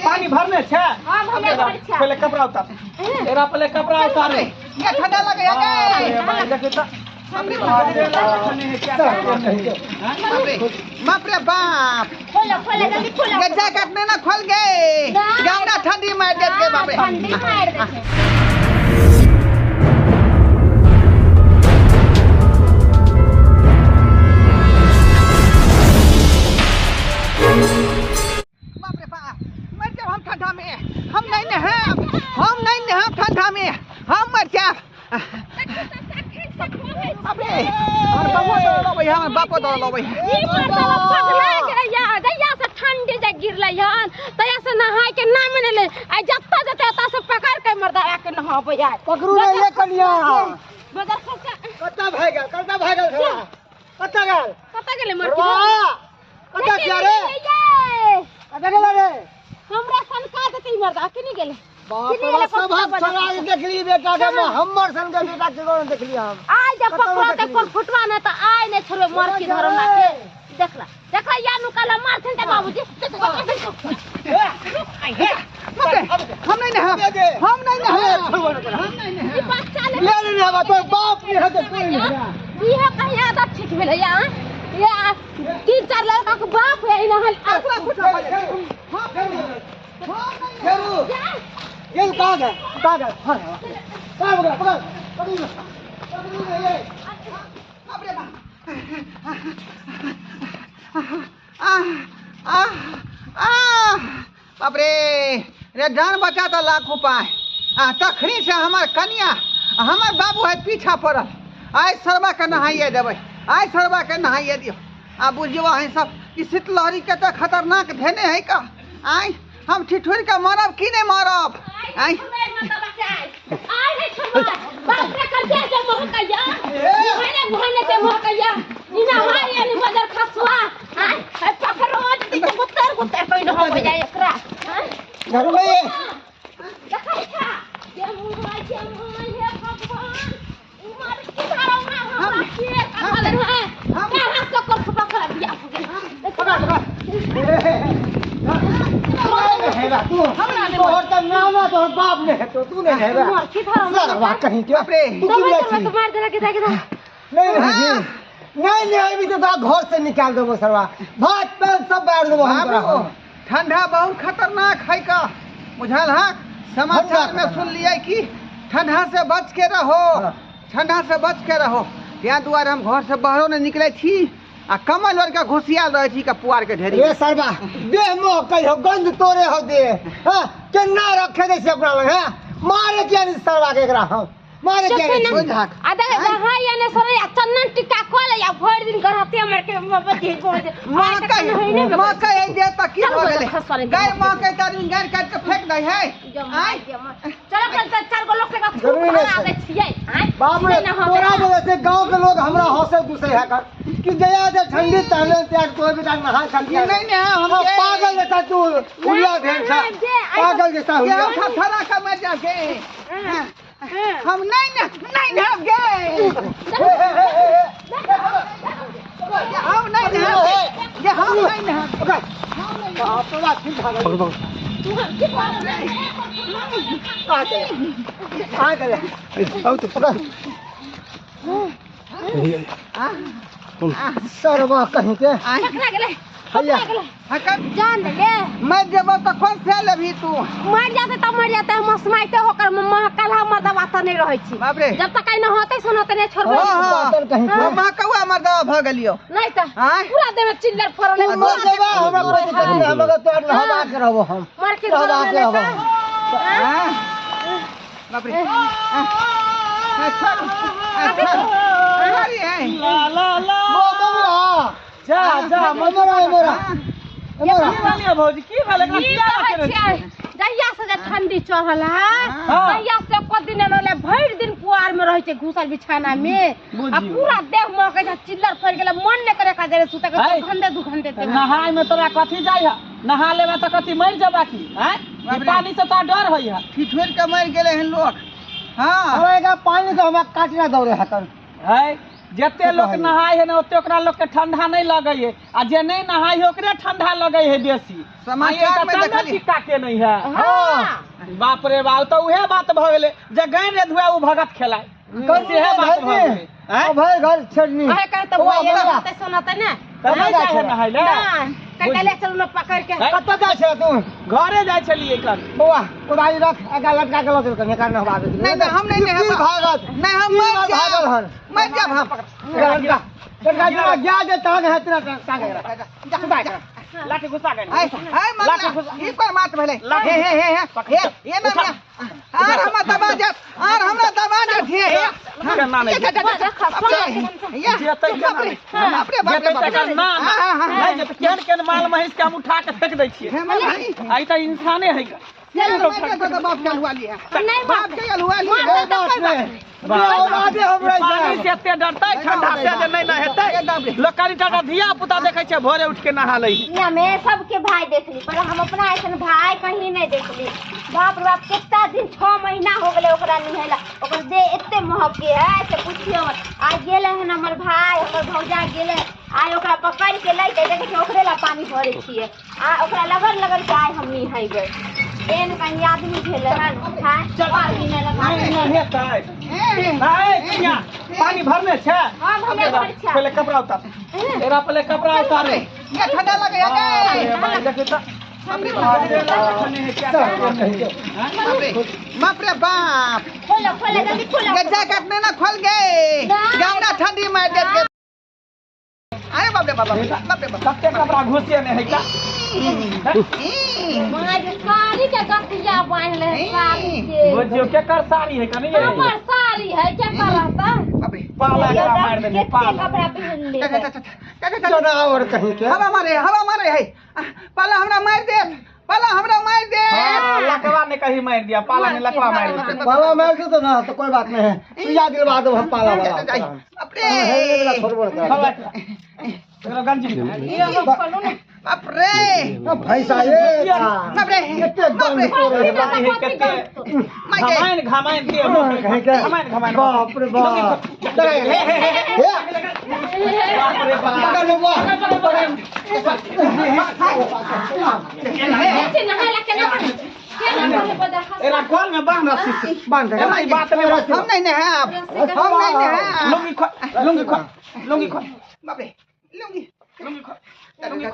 पानी भरने छे? हां भैया भर छे। पहले कपड़ा उतार, तेरा पहले कपड़ा उतार। ये ठंडा लगे गए। देखो तो बाप रे बाप, खोलो खोलो जल्दी खोलो। ये जैकेट में ना खोल गए, गावना ठंडी मार दे के बाप रे। ठंडी मार दे। बाप रे बाप, मर जाब हम ठंडा में। हम नहीं नहाब, हम नहीं नहाब ठंडा में, हम मर जाब। बाप रे, हमर बाबो दौड़ लबै, हमर बापो दौड़ लबै। ई मर्दवा पगला गेलै, जहिया से ठंडी जे गिरलै हन तहिया से नहाय के नाम ने ले। आ जत्ता जत्ता ओतऽ से पकड़ के मर्दवा के नहाबै आइ। पकड़ू रे ये कनिया। बदर खसा। कत्ता भाग गेल, कत्ता भाग गेल छौड़ा? कत्ता गेल? कत्ता गेलै मर्दी? कत्ता छिया रे? कत्ता गेल रे? हमरा सनका देतै मर्दा, केने गेलै? बाप रे, सबहक छोड़ा के देखली बेटा के, हमर सन के बेटा के कोन देखली हम। आइ जब पकड़ो के कोन फुटवा न त आइ नै छोड़बै मर की धरो ना के। देखला देखला या नुकाला मारथिन त बाबूजी। हम नहीं नहाब, हम नहीं नहाब, हम नहीं नहाब। ई बच्चा ले ले ले नहाब, तोर बाप नहीं है तो कोई नहीं है। इहे कहीं आदत ठीक भेलै या ये तीन चार लड़का के बाप है इ नहल। हां फेरू ये कहाँ गए, कहाँ गए? हाँ कहाँ पकड़ा, पकड़ पकड़ पकड़ ये। बाप रे बाप, आ आ आ बाप रे रे, जान बचा तो लाख उपाय। आ तखनी से हमर कनिया हमर बाबू है पीछा पड़ल। आइ सरबा के नहाइए देबै, आइ सरबा के नहाइए दियौ। आ बुझियौ अहीं सब ई शीतलहरी कते खतरनाक धेने है का। आइ हम ठिठुर के मरब कि नहीं मरब? आइ आइ नै छोड़बै बाप रे, कर दे जे महकैया मुहने मुहने ते महकैया इना हाय यानी बजर खसुआ। आइ पकड़ो दे के गुत्तर गुत्तर कोई न हो जाए एकरा। घर में ये देखै छा जे मुंह आइ छै मुंह, हे भगवान, उमर की धरो ना हमरा के कहल है कहां से कर पकड़ बिया हो गेल। पकड़ पकड़ हेबा तू, तोहर त नाम ना तोहर बाप ने हेतो, तू नहीं हेबा। मर की धरो ना सरवा कहीं के। बाप रे, तू की दबाई छी? तो मार देला के देख। नहीं नहीं नहीं नहीं, अभी तो तोरा घर से निकाल देबो सरवा, भात पान सब बाहर देबो हम तोरा। ठंडा बहुत खतरनाक है का, बुझल है? समाचार में सुन लिया कि ठंडा से बच के रहो, ठंडा से बच के रहो। त्या दुआरे हम घर से बाहरो नहीं निकले छी आ कमल और के घुसियाल रहे छी का पुआर के ढेरी। ए सरवा, देह मोह कही हो, गंध तोरे हो दे। हां केना रखे दे से अपना लग, हां मारे किया नहीं सरवा के एकरा, हम मारे किया नहीं। आ देख नहाय या ने सर या चंदन टिक्का खोल या भरि दिन गरहते हमर के बदी बोल दे। मकई मकई है दे त की हो गेलै? गाय मकई त आदमी गाय काट के फेंक दै है। आइ चलो चल चार गो लोग के खूब खा दे छियै। आइ बाप रे, तोरा वजह से गांव के लोग हमरा हंसे गुस्से है कर कि जया जे ठंडी तहले त्याग तोर बेटा नहा खा लिया। नहीं नहीं, हम पागल जैसा तू हुलिया भेल छा, पागल जैसा हुलिया। हम थरा के मर जाके हम नहीं नहीं नहाब गे, हम नहीं नहाब गे, हम नहीं नहाब। बाप रे, ठीक भाग पकड़ कहाँ चले? आओ तो पकड़ सरवा कहीं के। पकड़ा गेलै, हैया जान दे। मर जेबो तो कौन से लेबही तू? मर जाते त मर जाते, हम मसमाइते होकर महकला मर्दवा त नहीं रहै छी। बाप रे, जब तक आई न होतै सुन होतै नहीं छोड़बै। हां महकौआ मर्दवा भ गेलियो नहीं त पूरा देह में चिल्लर फरल। तू मर जेबा हमरा कोई दिक्कत नहीं, हम अगर तोर नहवा के रहबो, हम मर के नहवा के रहबो। बाप रे, छोड़ अरे है ला ला ला जा जा मोरा मोरा मोरा। की भेलियै भौजी, की भेलै एकरा? की किया कहै रखने छियै? जहिया से जे ठंडी चढ़ल है तहिया से एको दिन रहलै, भरि दिन पुआर में रहै छै घुसल बिछाना में आ पूरा देह महकै छै, चिल्लर फड़ि गेलै, मन नहि करे एकरा जरे सुतै के, है। दुघंधे दुघंधे देह। नहाय में तोरा कथी जाइ है? नहा लेबे त कथी मरि जेबा की? आँय, पानी से तोरा डर होइ है? ठिठुर के मर गेलै हन लोग। हां हमरा एकरा पानी से हमरा काटना दौड़े है कर है जते लोक नहाय है ने ओते ओकरा लोक के ठंडा नहीं लगे है, आ जे नहीं नहाय है ओकरे ठंडा लगे है बेसी। समाचार में आ ये तऽ देखलियै। टीका के नहीं है। हाँ। बाप रे बाप, तऽ उहे बात भऽ गेलै जे गाय ने धुआ ओ भगत खेलाय, सेहे बात भऽ गेलै। आँय? भाई घर छोड़नी। अहे कर तऽ बौआ, भइए बौआ। रहतै सुनतै ने। तऽ नहि जाइ है नहाय लए? नहि, कहि ले चलू ने पकड़ के। आँय? कतऽ जाइ छै तू? घरे जाइ छलियै कन। बौआ कोदारी रख, एका लटका के लऽ चल कनि, एका नहबा दे। नहीं, नहीं, हम नहीं की नहबा। भागत? नहीं, हम की मर जाब। भागल हन? मर जाब हम। एका लटका लटका जेना गया जे टांग है तेना टांग एकरा। जा, जा। लाठी घुसा गए। हाय हाय लाठी मगला, घुसा। ई कोन बात भेलै? लाठी। हे हे हे हे हे, ये ना उठा। आर हमरा दबा जात, आर हमरा दबा जात, हे हे। केना नहि जा, जा, जा, जा। या, जेतै केना बाप रे, नहि? बाप रे, बाप रे, जेतै बाप रे। तकर ना, ना। हाँ, हाँ, हाँ। नहि जेतै, केहन केहन माल महींस के हम उठा के फेंक दै छियै। हे हमर भाई। आइ तऽ इंसाने है गा। ये तो मेरे तो बाप के अलुआ लिए। नहीं, बाप के अलुआ लिए। मारतै तऽ कोइ बात नहि। बाप रे, हमरा पानी से एते डरतै, ठंडा से जे नहि नहेतै। लोक कनि टाटा धिया पुता देखै छै भोरे उठ के नहा लै है। दुनिया में सबके भाई देखली, पर हम अपना ऐसन भाई कहीं नहीं देखली। बाप रे बाप, कितना दिन 6 महीना हो गए ओकरा निहेला, ओकर देह एते महके है से पूछियो मत। आज गेले हन हमर भाई, हमर भौजा गेले, आइ ओकरा पकड़ के लैते देखै छियै ओकरे ला पानी भरे छियै, आ ओकरा लगड़ लगड़ के आइ हम निहेबै। एहन कहीं आदमी भेलै हन, हाय, पानी नहि लगा। नहि नहेतै। हे, हाय, कनिया, पानी भरने छै? हाँ, भरने एकरा छै। पहिले कपड़ा उतार, एकरा पहिले कपड़ा उतार। ये ठंडा लगे है बाप गे। रे बाप, देखियौ तऽ। बाप रे बाप, नहीं है, क्या करते हैं? बाप रे, बाप रे बाप। खोलो, खोलो, जल्दी खोलो। गज्जा काटने ना खोल गए। नहीं। गावना ठंडी मार दे के। अरे बाप रे बाप, बाप रे बाप। कते कपड़ा घुसिए नहीं है का? ई, माय के साड़ी के गठिया बान्हि ले है, साड़ी के। बुझियौ केकर साड़ी है कनी? हमर साड़ी है, केकर रहतै? बाप रे। पाला एकरा मारि देने, केते पाला। कपड़ा पहिन ले। जा, जा, जा, जा, जा, जा, जा। चना और कहीं के। हवा मारे, हवा मारे है। पाला हमरा मार दे, पाला हमरा मार दे। हाँ, लकवा ने कहीं मार दिया, पाला ने लकवा मार दिया। पाला मार दे तो ना तो कोई बात नहीं है, सुइया दिलवा दो हम पाला जा, वाला। जा, जा। बाप रे। हेले वाला छोड़बो ना। हवा एकरा गंजी निकाल। बाप रे। भैंसा ये बाप रे। केते बाप रे। गंद तोरे है। बाप रे, केते माय गे। घमाइन घमाइन दिए, कहीं के। घमाइन घमाइन। बाप रे बाप। हे हे हे हे। बाप रे बाप। पकड़ ले बुआ। ऐसे नहाय ला केना पड़ै? केना पड़ै बदर खसुआ? एकरा कल में बांध रस्सी से। बांध दे। एना ई बात नहीं रस्सी। हम नहीं नहाब, हम नहीं नहाब। लुंगी खोल, लुंगी खोल, लुंगी खोल, बाप रे, लूंगी। लुंगी खोल। जा, जा, जा,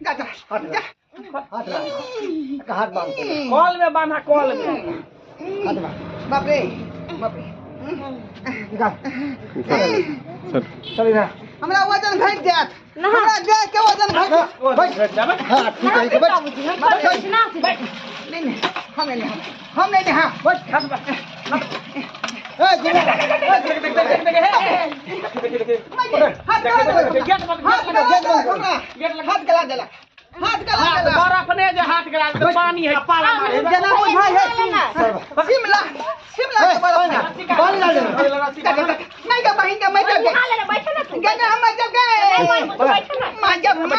जा, जा। हाथ बांध। हाथ बांध। कल में बांधा, कल में। हाथ बांध। बाप रे, बाप रे। निकाल। चल इधर। हमरा वजन घटि जायत, हमरा देह के वजन घटि। बैठ। जाबे। हाँ, ठीक है, बैठ। बाबूजी, हम पकड़ै छी, ना छी। नहीं नहीं, हम नहीं नहाब, हम नहीं नहाब। बैठ। हाथ बांध। ए, गुरु। देख देख देख देख, हे हे हे। हाथ गला देलक, गेट बंद, हाथ गेट गला लगा, देलक हमरा, गेट लगा। हाथ गला देलक, हाथ गला हाथ देलक। बड़ अपने जे हाथ गला देलक, पानी है, पाला मारे। जेना बुझाइ है शिमला, शिमला के बर्फ है। पानी डाल दे। जा, जा, जा। नहीं गे बहिन गे, मैं जब गे। नहा ले ना, बैठो ना तू। गे ना, हम जब गे। नहीं, बैठ, बैठो ना। मैं जब ऊपर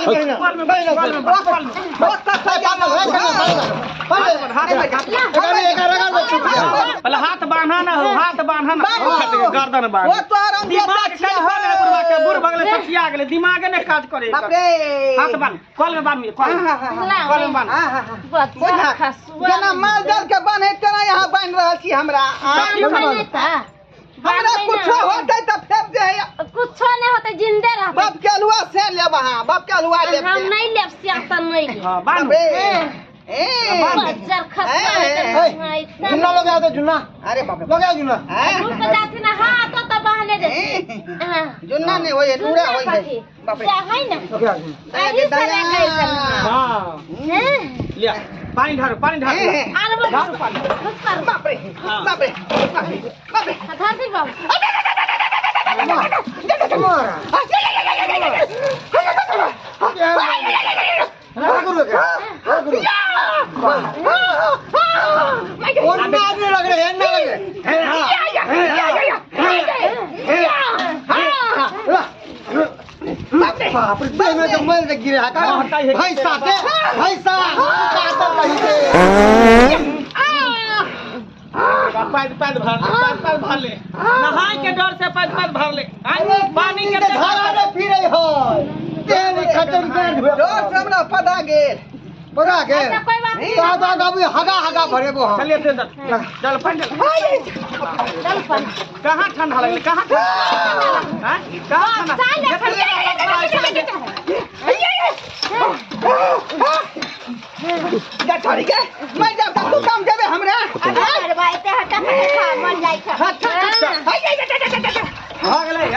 नहीं ना। कल में बांध, कल में बांध, कल में। बहुत सस्ता जाना पानी डाल, हाथ नहीं, एगारह, एगारह, एगारह, चुप जा। पहले हाथ बांधा ना हो, हाथ बांधा ना। बाबू। गर्दन बांध। वो तोहर हम दिमाग देता काज छियै। करे है बुढ़वा के, बूढ़ भगले सठिया गेलै, दिमागे ने काज करे। बाप रे। हाथ बांध, कल में बांध, कल में। हाँ, हाँ, हाँ, कल में बांध। हाँ, हाँ, हाँ। बदर बुझा, खसुआ। जेना माल जाल के बान्हे तेना यहाँ बान्हि रहल छी हमरा। बान्हबै नहि तऽ। हमरा बान्हबै कुछो नहि। होतै तऽ फेर जे है कुछो नहि होतै, जिन्दे रहतै। बाप के अलुआ से लेब अहाँ, बाप के अलुआ लेब। हम नहीं लेब, सियासन नहीं लेब। हाँ, बांध। बाप रे। ए। बज्जर खसुआ ए, है इतना। जुन्ना लग आओ तो जुन्ना। अरे बाप रे। लग आओ जुन्ना। हैं? दूर पे जाती ना, हाँ, तो तो बहाने देती। हाँ। जुन्ना नहीं होय, नूरा होय है। कथी? बाप रे। है ना? लग आओ जुन्ना। अही से रखै छै। हाँ। हैं? लिया, पानी ढारो, पानी ढारो। ए, ए। आर बस, ढारो पानी। बस कर। बाप रे, बाप रे, बाप रे, बाप रे। धर दे बाबू। मारा। हाँ, गुरु के। हाँ, गुरु। और ना आदमी लग रहे हैं, ना लग रहे हैं। हाँ, हाँ, हाँ, बाप रे, देह में तो मर के गिरे हाथ। भैंसा के, भैंसा, काटल कहीं के। पानी पैद पैद भर ले, पैद पैद भर ले, नहाय के डर से पैद पैद भर ले। आय, पानी के धारा में फिरे है तेल खत्म कर। डर से हमरा पता गेल। पता गेल। अच्छा कोई बात नहीं। तो तो अभी हगा हगा भरेबो हम। चलिए चल चल पानी चल। चल पानी। कहाँ ठंडा लगले, कहाँ ठंडा? हां कहाँ ठंडा? जा छोड़ी के मैं जब तक तू काम देबे हमरा। अरे भाई ते हटा खा मर जाई खा। भ गेलै। ए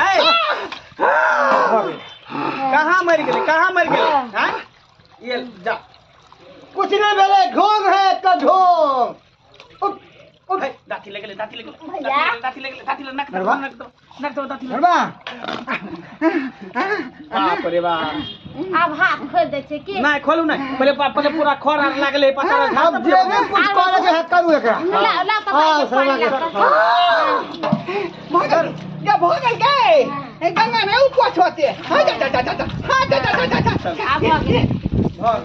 कहाँ मर गेलै, कहाँ मर गेलै? हां ये जा कुछ नहीं भेलै, ढोंग है का ढोंग। उठ दाती लग गेलै, दाती लग गेलै, दाती लग गेलै, दाती लग, नक नक नक दाती लग। बाप रे बाप। अब हाथ खोल दे छै की? नहीं खोलू नहीं, पहले पहले पूरा खर आर लागले पता। अब जे भी कुछ करे के है करू एकरा। ला ला पापा पानी ला। भगल या भगल के ए गंगा ने ऊपर छोते। हां जा जा जा जा, हां जा जा जा जा। अब भग भग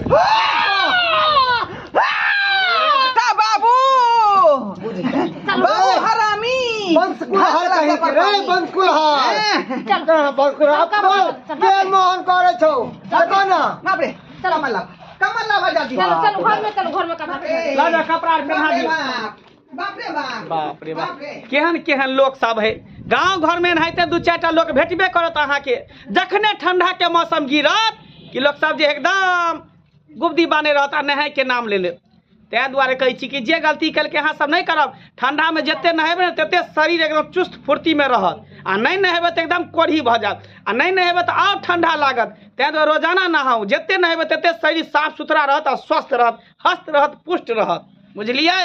ता बाबू बाबू हरामी बंस कुलहार कहि के रे, बंस कुलहार। चल बंस कुलहार के मोहन करे छौ देखो ना। बाप रे कमल ला, कमल ला जल्दी। चलो चलो घर में, चलो घर में कपड़ा ला जा, कपड़ा पहना दियो। बाप रे बाप, बाप रे बाप। केहन केहन लोग सब है गांव घर में। एनाहिते दू चारिटा लोग भेटबे करत अहाँके। जखने ठंडा के मौसम गिरत कि लोग सब जे एकदम गुब्दी बाने रहत आ नहाय के नाम ले लेत। ताहि दुआरे कहै छी कि जे गलती केलकै अहाँ सब नहि करब। ठंडा में जते नहेबै ने तते शरीर एकदम चुस्त फुर्ती में रहत, आ नहि नहेबै तऽ एकदम कोढ़ी भऽ जायत, आ नहि नहेबै तऽ आओर ठंडा लागत। ताहि दुआरे रोजाना नहाउ, जते नहेबै तते शरीर साफ सुथरा रहत आ स्वस्थ रहत, हस्त रहत, पुष्ट रहत। बुझलियै?